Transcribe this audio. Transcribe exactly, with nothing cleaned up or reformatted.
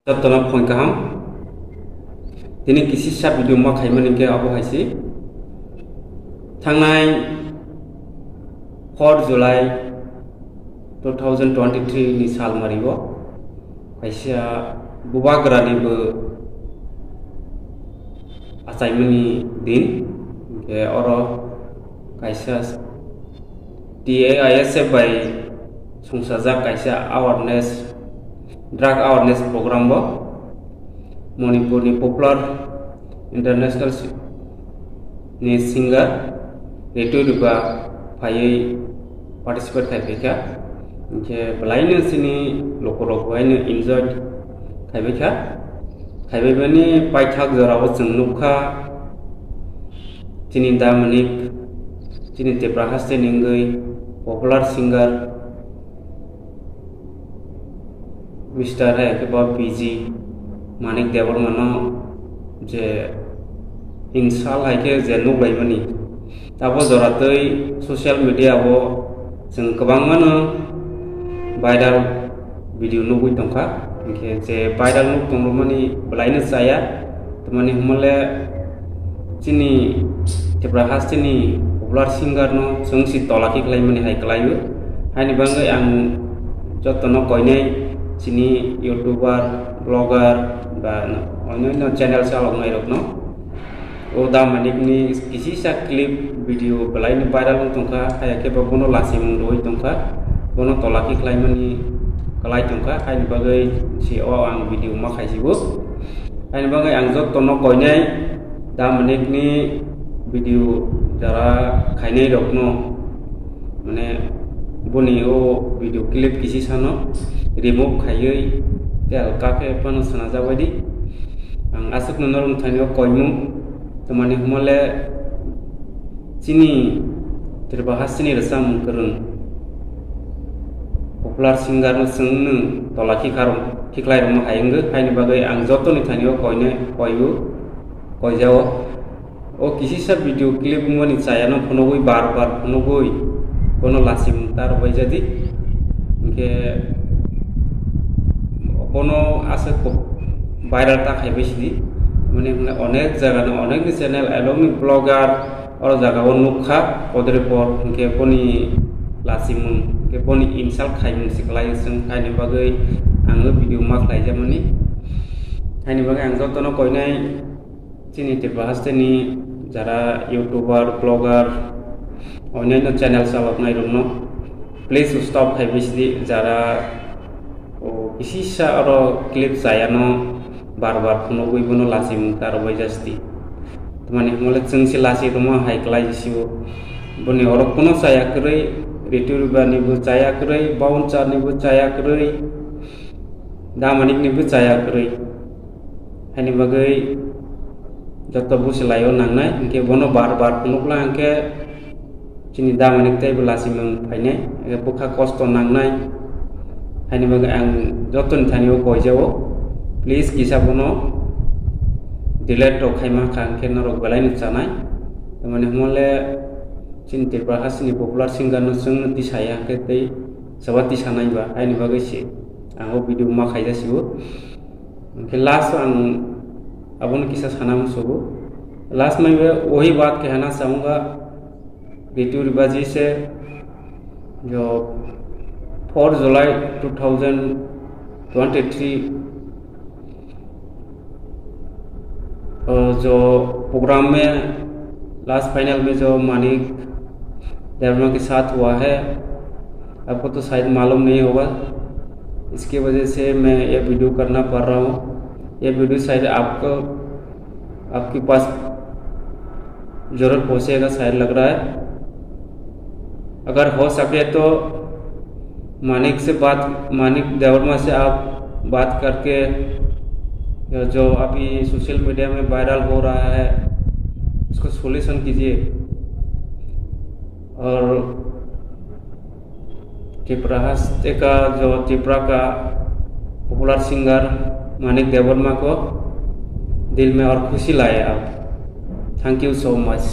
Jotono phone kaham. Tini kisisa video ma khaimani khe abo hai se. Thangnai four July two thousand twenty-three ni salmari o kaisa bubagrani bo achaimani din. Hingkhe oro kaisa T A I S F bai sungsajak kaisa awareness, drug awareness program bo Manipur ni popular international si-, ni singer Ritu Riba phaiwi participate khai phaikha. Hingkhe belaino chini lukurok bo haino enjoy khaibaikha. Khaibaibani paithak jorao chwng nukha chini Da Manik, chini Tipra haste ni wngwi popular singer Mister hai khe bo P G Manik Debbarma no je insult hai khe je nuklaimani. Abo jora twi social media o chwng kwbangma no viral video nugwi tongkha. Hingkhe je viral nuk tongrwmani belaino chaya. Tamani hwnmale chini Tripura hasteni popular singer no chwng si tola khe khlaimani hai kwlaio. Haini bagwi ang jotono koinai chini YouTuber, vlogger ba onno onno channel chaloknai rokno o Da Manik ni kisisa clip video belaino viral wng tongkha, haya khe bo bono lachimung rwui tongkha, bono tola khe khlaimani kwlai tongkha, haini bagwi si o ang video ma khaisigo. Haini bagwi ang jotono koinai Da Manik ni video jara khainai rokno, mane, boni o video clip kisisano remove khaiwi tel kakhe phano swnajak baidi. Ang aswkno norok thani o koimung, tamani hwnmale chini Tripura hasteni rwchapmung kwrwng popular singer no chwng nwng tola khikhar-, khikhlai rwma hai wngwi, haini bagwi ang jotoni thani o koine koiu, koijao. O kisisa video clip wngmani chayano phunugwi bar bar phunugwi bono lachimung ta rwbai jadi. Hingkhe bono aswk viral ta khaibai sidi. Mane hwnle onek jagano, onekni channel, elomni vlogger, oro jagao nukha, podre por, hingkhe boni lachimung, hingkhe boni insult khaimung se kwlai chwng, haini bagwi ang o video ma khlaijakmani. Haini bagwi ang jotono koinai chini Tripura hasteni jara YouTuber, vlogger, onyaino channel chaloknai rokno please stop khai bisidi, jara o kisisa oro clip chayano bar bar phunugwi bono lachimung ta rwbai jasti. Tamani hwnmale chwng se lachi tongma hai kwlai jisibo. Boni oro kuno chaya kwrwi, Ritu Riba nibo chaya kwrwi, Bouncer nibo chaya kwrwi, Da Manik nibo chaya kwrwi. Haini bagwi joto busi laio nangnai, hingkhe bono bar bar phunukla hingkhe chini Da Manik teibo lachimung phainai, hingkhe bwkha kosto nangnai. Haini bagwi ang jotoni thani o koijao, please kisa bono delete rok khaima kha, hingkhe norok belaino chanai. Tamani hwnmale chini Tripura hasteni popular singer no chwngno tisaya hingkhe tei soba tisanai ba, haini bagwi se ang o video ma khaijasibo. Hingkhe last ang abono kisa sana musugo. Last mai be wahi baat kehna chahunga, Ritu Riba ji se, jo four July two thousand twenty-three, अ, जो प्रोग्राम में last final में जो मानिक देवर्मा के साथ हुआ है, आपको तो शायद मालूम नहीं होगा, इसकी वजह से मैं ये वीडियो करना पड़ रहा हूँ। ये वीडियो शायद आपको, आपके पास ज़रूर पहुँचेगा, शायद लग रहा है। अगर हो सके तो मानिक से बात, मानिक देवर्मा से आप बात करके जो अभी सोशल मीडिया में वायरल हो रहा है, उसको सॉल्यूशन कीजिए। और त्रिपुरा हस्ते का जो त्रिपुरा का पॉपुलर सिंगर मानिक देवर्मा को दिल में और खुशी लाए आप। Thank you so much।